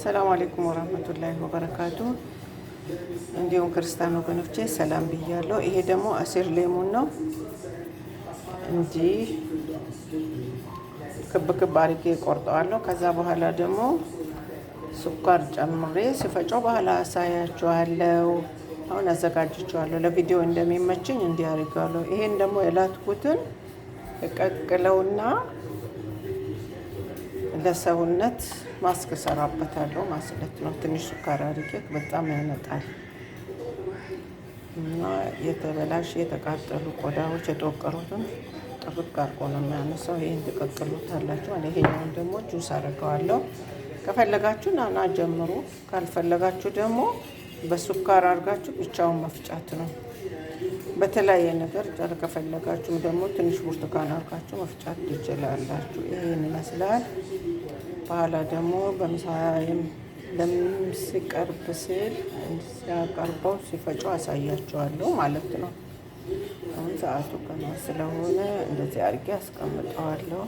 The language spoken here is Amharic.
ሰላም አለይኩም ወራህመቱላሂ ወበረካቱ። እንዲሁም ክርስቲያን ወገኖቼ ሰላም ብያለሁ። ይሄ ደግሞ عصير ليمون ነው። እንዲህ ክብ ክብ አድርጌ ቆርጠዋለሁ። ከዛ በኋላ ደግሞ ስኳር ጨምሬ ስፈጨው በኋላ አሳያችኋለሁ። አሁን አዘጋጅቼዋለሁ። ለቪዲዮ እንደሚመችኝ እንዲህ አድርጌዋለሁ። ይሄን ደግሞ የላትኩትን እቀቅለውና ለሰውነት ማስክ እሰራበታለሁ ማለት ነው። ትንሽ ስኳር አድርጌ በጣም ያነጣል እና የተበላሽ የተቃጠሉ ቆዳዎች የጦቀሩትን ጥርቅ አድርጎ ነው የሚያነሳው። ይሄን ትቀቅሉታላችሁ። ይሄኛውን ደግሞ ጁስ አድርገዋለሁ። ከፈለጋችሁ ናና ጀምሩ፣ ካልፈለጋችሁ ደግሞ በስኳር አድርጋችሁ ብቻውን መፍጫት ነው። በተለያየ ነገር ከፈለጋችሁ ደግሞ ትንሽ ብርቱካን አድርጋችሁ መፍጫት ትችላላችሁ። ይሄን ይመስላል። በኋላ ደግሞ በምሳይም ለምሲቀርብ ሲል ሲያቀርበው ሲፈጩ አሳያችኋለሁ ማለት ነው። አሁን ሰዓቱ ገና ስለሆነ እንደዚህ አድርጌ አስቀምጠዋለሁ።